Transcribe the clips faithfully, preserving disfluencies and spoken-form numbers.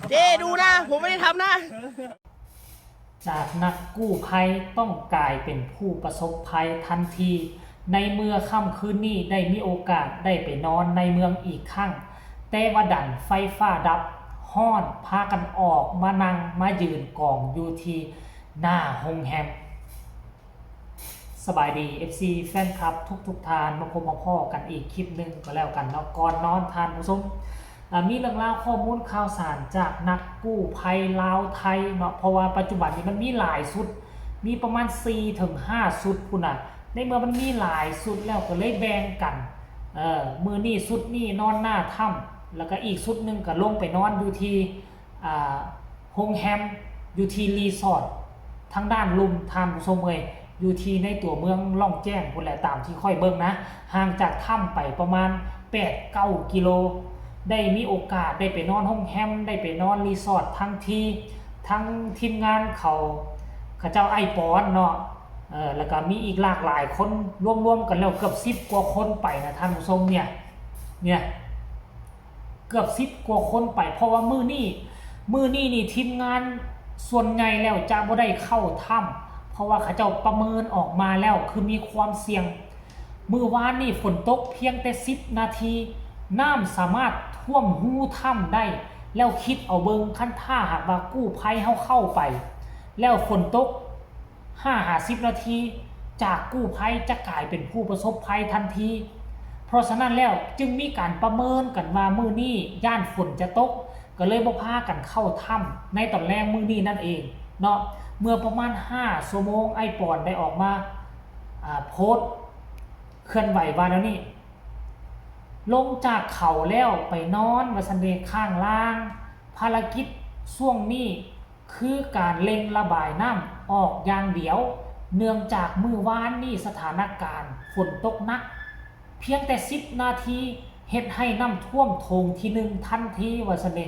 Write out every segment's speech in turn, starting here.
เจ๊ดูนะ ผมไม่ได้ทำนะ จากนักกู้ภัยต้องกลายเป็นผู้ประสบภัยทันที ในเมื่อค่ำคืนนี้ได้มีโอกาสได้ไปนอนในเมืองอีกครั้ง แต่ว่าดันไฟฟ้าดับ ฮ้อน พากันออกมานั่งมายืนกองอยู่ที่หน้าโรงแรม สบายดี เอฟซี แฟนคลับทุกๆท่าน มาพบมาพ้อกันอีกคลิปหนึ่งก็แล้วกันเนาะ ก่อนนอนท่านผู้ชม อ่า มีเรื่องราวข้อมูลข่าวสารจากนักกู้ภัยลาวไทยเนาะ เพราะว่าปัจจุบันนี้มันมีหลายชุด มีประมาณสี่ถึงห้าชุดพุ้นน่ะ ในเมื่อมันมีหลายชุดแล้วก็เลยแบ่งกัน เออ มื้อนี้ชุดนี้นอนหน้าถ้ำ แล้วก็อีกชุดหนึ่งก็ลงไปนอนอยู่ที่ อ่า โรงแรม อยู่ที่รีสอร์ททางด้านลุ่ม ท่านผู้ชมเอ่ย อยู่ที่ในตัวเมืองล่องแจ้งพุ้นแหละ ตามที่ข้อยเบิ่งนะ ห่างจากถ้ำไปประมาณแปดเก้ากิโล ได้มีโอกาสได้ไปนอนโรงแรม ได้ไปนอนรีสอร์ททั้งที่ ทั้งทีมงานเขา เขาเจ้าไอ้ปอนเนาะ เออ แล้วก็มีอีกหลากหลายคน รวมๆกันแล้วเกือบสิบกว่าคนไปนะท่านผู้ชมเนี่ย เนี่ย เกือบสิบกว่าคนไป เพราะว่ามื้อนี้ มื้อนี้นี่ทีมงานส่วนใหญ่แล้วจะบ่ได้เข้าถ้ำ เพราะว่าเขาเจ้าประเมินออกมาแล้วคือมีความเสี่ยง มื้อวานนี่ฝนตกเพียงแต่สิบนาที น้ำสามารถท่วมฮูถ้ำได้ แล้วคิดเอาเบิ่ง คันถ้าหากว่ากู้ภัยเฮาเข้าไป แล้วฝนตก ห้าหาสิบนาที จากกู้ภัยจะกลายเป็นผู้ประสบภัยทันที เพราะฉะนั้นแล้วจึงมีการประเมินกันว่ามื้อนี้ย้านฝนจะตก ก็เลยบ่พากันเข้าถ้ำในตอนแลงมื้อนี้นั่นเองเนาะ เมื่อประมาณห้าชั่วโมง ไอ้ปอนได้ออกมา อ่า โพสต์เคลื่อนไหวว่าแนวนี้ ลงจากเขาแล้วไปนอน ว่าซั่นเด้ ข้างล่าง ภารกิจช่วงนี้ คือการเร่งระบายน้ำออกอย่างเดียว เนื่องจากมื้อวานนี้สถานการณ์ฝนตกหนัก เพียงแต่สิบนาที เฮ็ดให้น้ำท่วมโถงที่หนึ่งทันที ว่าซั่นเด้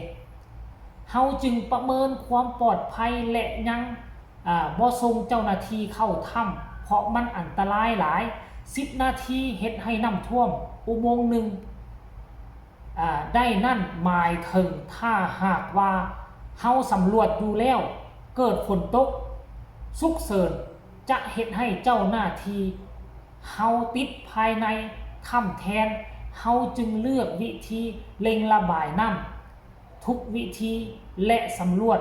เฮาจึงประเมินความปลอดภัยและยัง อ่า บ่ส่งเจ้าหน้าที่เข้าถ้ำ เพราะมันอันตรายหลาย สิบนาทีเฮ็ดให้น้ำท่วมอุโมงค์หนึ่ง อ่า ได้ นั่นหมายถึงถ้าหากว่าเฮาสำรวจอยู่แล้ว เกิดฝนตก ฉุกเฉิน จะเฮ็ดให้เจ้าหน้าที่เฮาติดภายในถ้ำแทน เฮาจึงเลือกวิธีเร่งระบายน้ำทุกวิธี และสำรวจ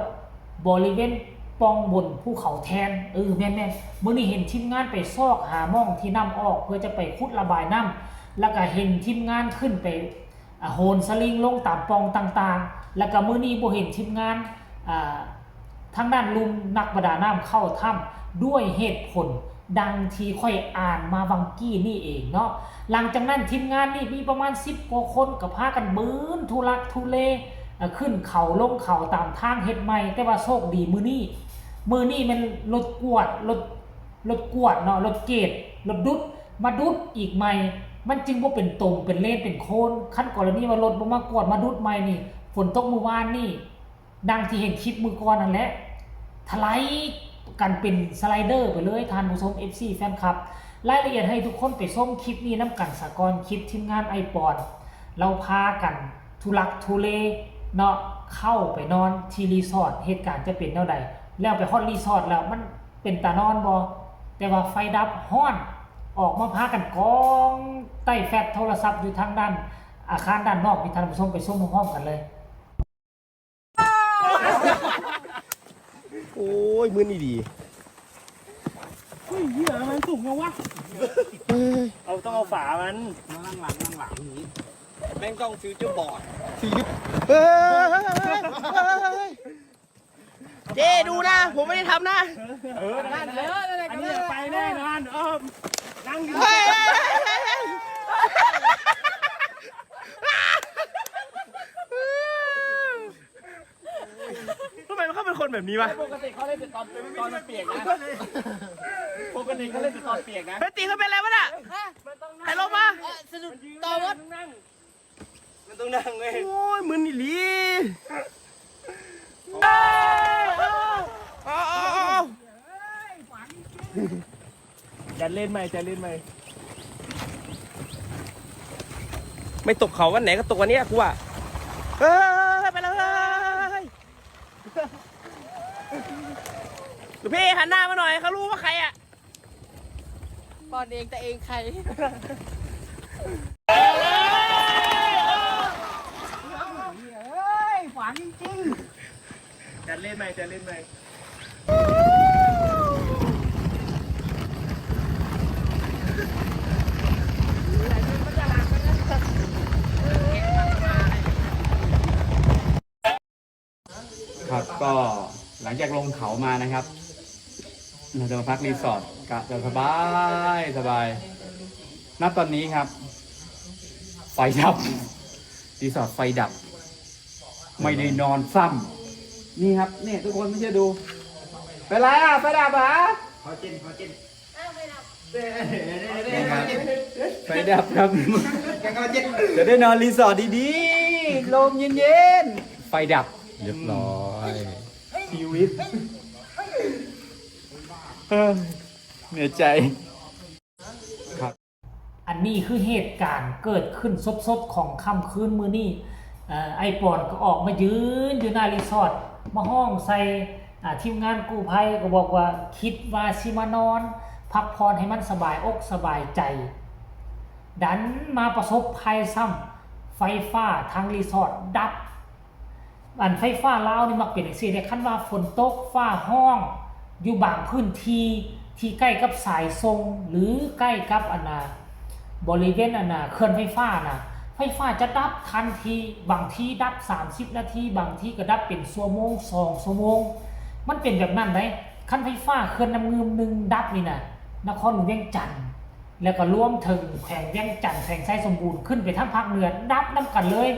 บริเวณปล่องบนภูเขาแทน เออ แม่นๆ มื้อนี้เห็นทีมงานไปซอกหาหม่องที่น้ำออก เพื่อจะไปขุดระบายน้ำ แล้วก็เห็นทีมงานขึ้นไป อ่า โหนสลิงลงตามปล่องต่างๆ แล้วก็มื้อนี้บ่เห็นทีมงาน อ่า ทางด้านลุ่มนักประดาน้ำเข้าถ้ำ ด้วยเหตุผลดังที่ข้อยอ่านมาวังกี้นี่เองเนาะ หลังจากนั้นทีมงานนี่มีประมาณสิบกว่าคนก็พากันบืนทุลักทุเล อ่า ขึ้นเขาลงเขาตามทางเฮ็ดใหม่ แต่ว่าโชคดีมื้อนี้ มื้อนี้แม่นรถกวด รถ รถกวดเนาะ รถเกรด รถดูด มาดูดอีกใหม่ มันจึงบ่เป็นตม เป็นเลน เป็นโคน คันกรณีว่ารถบ่มากวดมาดูดใหม่นี่ ฝนตกมื้อวานนี่ ดังที่เห็นคลิปมื้อก่อนนั่นแหละ ถลายกันเป็นสไลเดอร์ไปเลย ท่านผู้ชม เอฟซี แฟนคลับ รายละเอียดให้ทุกคนไปชมคลิปนี้นำกันซะก่อน คลิปทีมงานไอ้ปอน เราพากันทุลักทุเลเนาะ เข้าไปนอนที่รีสอร์ท เหตุการณ์จะเป็นแนวใด แล้วไปฮอดรีสอร์ทแล้วมันเป็นตานอนบ่ แต่ว่าไฟดับ ฮ้อน ออกมาพากันกองใต้แฟลชโทรศัพท์อยู่ทางด้านอาคารด้านนอก มีท่านผู้ชมไปชมพร้อมๆกันเลย โอ้ย มื้อนี้ดี เฮ้ย เหี้ย ทำไมมันสูงจังวะ เฮ้ย เอา ต้องเอาฝามัน มาหลังๆ หลังๆ อย่างนี้ แม่งต้องฟิวเจอร์บอร์ด สีเฮ้ย เจ๊ดูนะ ผมไม่ได้ทำนะ เออ นั่นแหละ อันนี้ไปแน่นอน เออ นั่งอยู่ เฮ้ย ทำไมเขาเป็นคนแบบนี้วะ ปกติเขาเล่นแต่ตอน ตอนมันเปียกนะ ปกติเขาเล่นแต่ตอนเปียกนะ เฮ้ย ตีเขาเป็นอะไรวะน่ะ หายลมมา เออ สะดุดต่อรถ มันต้องนั่งเว้ย โอ้ย มึนอีหลี เอาเอาเอาเอา จัดเล่นใหม่ จัดเล่นใหม่ ไม่ตกเขาวันไหนก็ตกวันเนี้ยกูว่า เฮ้ย ไปเลย หลวงพี่หันหน้ามาหน่อย เขารู้ว่าใครอ่ะ ปอนเองแต่เองใคร เฮ้ย ฝันจริง จัดเล่นใหม่ จัดเล่นใหม่ ครับ ก็หลังจากลงเขามานะครับ เราจะมาพักรีสอร์ทกะจะสบายสบาย นับตอนนี้ครับ ไฟดับ รีสอร์ทไฟดับ ไม่ได้นอนซ้ำนี่ครับ เนี่ย ทุกคนไม่เชื่อดู เป็นไรอ่ะ ไฟดับเหรอ ขอเจนขอเจน นี่ครับ ไฟดับครับ แกขอเจน จะได้นอนรีสอร์ทดีๆ ลมเย็นๆ ไฟดับ เรียบร้อย ชีวิตเออเหนื่อยใจ อันนี้คือเหตุการณ์เกิดขึ้นสดๆของค่ำคืนมื้อนี้ เอ่อ ไอ้ปอนก็ออกมายืนอยู่หน้ารีสอร์ท มาฮ้องใส่ อ่า ทีมงานกู้ภัยก็บอกว่าคิดว่าสิมานอน พักผ่อนให้มันสบายอกสบายใจ ดันมาประสบภัยซ้ำ ไฟฟ้าทางรีสอร์ทดับ อันไฟฟ้าลาวนี่มักเป็นจั่งซี้เด้ คันว่าฝนตกฟ้าฮ้อง อยู่บางพื้นที่ที่ใกล้กับสายส่ง หรือใกล้กับอันน่ะบริเวณอันน่ะเขื่อนไฟฟ้าน่ะ ไฟฟ้าจะดับทันที บางทีดับ สามสิบนาที บางทีก็ดับเป็นชั่วโมงสองชั่วโมง มันเป็นแบบนั้นเด้ คันไฟฟ้าเขื่อนน้ำเงิมหนึ่งดับนี่น่ะ นครหลวงเวียงจันทน์ แล้วก็รวมถึงแขวงเวียงจันทน์ แขวงไชยสมบูรณ์ ขึ้นไปทางภาคเหนือดับนำกันเลย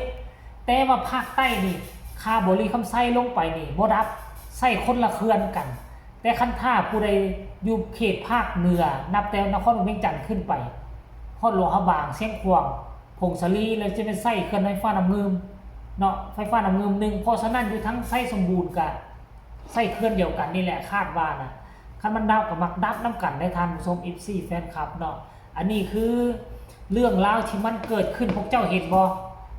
แต่ว่าภาคใต้นี่ คาบริคำไชลงไปนี่บ่ดับ ใช้คนละเขื่อนกัน แต่คันถ้าผู้ใดอยู่เขตภาคเหนือ นับแต่นครหลวงเวียงจันทน์ขึ้นไป ฮอดหลวงพระบาง เชียงขวาง ผงสาลี แล้วจะเป็นใช้เขื่อนไฟฟ้าน้ำเงิมเนาะ ไฟฟ้าน้ำเงิมหนึ่ง เพราะฉะนั้นอยู่ทางไชยสมบูรณ์ก็ใช้เขื่อนเดียวกันนี่แหละ คาดว่านะ คันมันดับก็มักดับนำกันเด้ท่านผู้ชม เอฟซี แฟนคลับเนาะ อันนี้คือเรื่องราวที่มันเกิดขึ้น พวกเจ้าเห็นบ่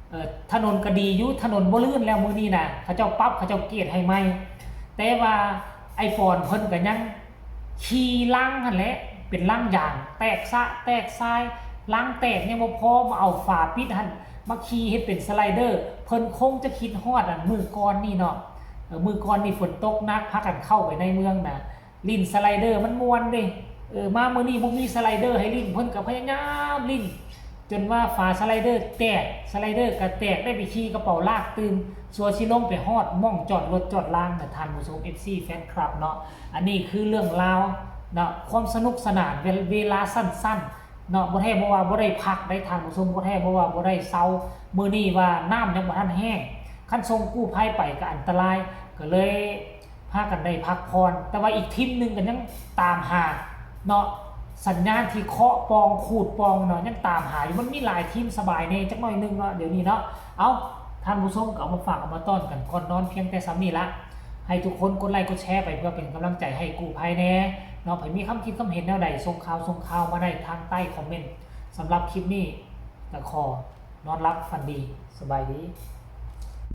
เอ่อ ถนนก็ดีอยู่ ถนนบ่ลื่นแล้วมื้อนี้นะ เขาเจ้าปรับ เขาเจ้าเกรดให้ใหม่ แต่ว่าไอ้ปอนเพิ่นก็ยังขี่ลังหั่นแหละ เป็นลังยาง แตกสะแตกซาย ลังแตกยังบ่พอ มาเอาฝาปิดหั่น มาขี่เฮ็ดเป็นสไลเดอร์ เพิ่นคงจะคิดฮอดอันมื้อก่อนนี่เนาะ เออ มื้อก่อนนี่ฝนตกหนัก พากันเข้าไปในเมืองนะ ลิ่นสไลเดอร์มันม่วนเด้ เออ มามื้อนี้บ่มีสไลเดอร์ให้ลิ่น เพิ่นก็พยายามลิ่น จนว่าฝาสไลเดอร์แตก สไลเดอร์ก็แตก ได้ไปขี่กระเป๋าลากตื่ม สัวสิลงไปฮอดหม่องจอดรถจอดลางนะท่านผู้ชม เอฟซี แฟนคลับเนาะ อันนี้คือเรื่องราวเนาะ ความสนุกสนาน เวล- เวลาสั้นๆเนาะ บ่แท้บ่ว่าบ่ได้พักได้ท่านผู้ชม บ่แท้บ่ว่าบ่ได้เซา มื้อนี้ว่าน้ำยังบ่ทันแห้ง คันส่งกู้ภัยไปก็อันตราย ก็เลย พากันได้พักผ่อน แต่ว่าอีกทีมหนึ่งก็ยังตามหาเนาะ สัญญาณที่เคาะปองขูดปองเนาะ ยังตามหาอยู่ มันมีหลายทีมสบายแน่จักหน่อยหนึ่งเนาะ เดี๋ยวนี้เนาะ เอา ท่านผู้ชมก็เอามาฝากเอามาต้อนกันก่อนนอนเพียงแต่ส่ำนี้ละ ให้ทุกคนกดไลค์กดแชร์ไปเพื่อเป็นกำลังใจให้กู้ภัยแน่เนาะ ใผมีความคิดความเห็นแนวใด ส่งข่าวส่งข่าวมาได้ทางใต้คอมเมนต์ สำหรับคลิปนี้ก็ขอนอนหลับฝันดี สบายดี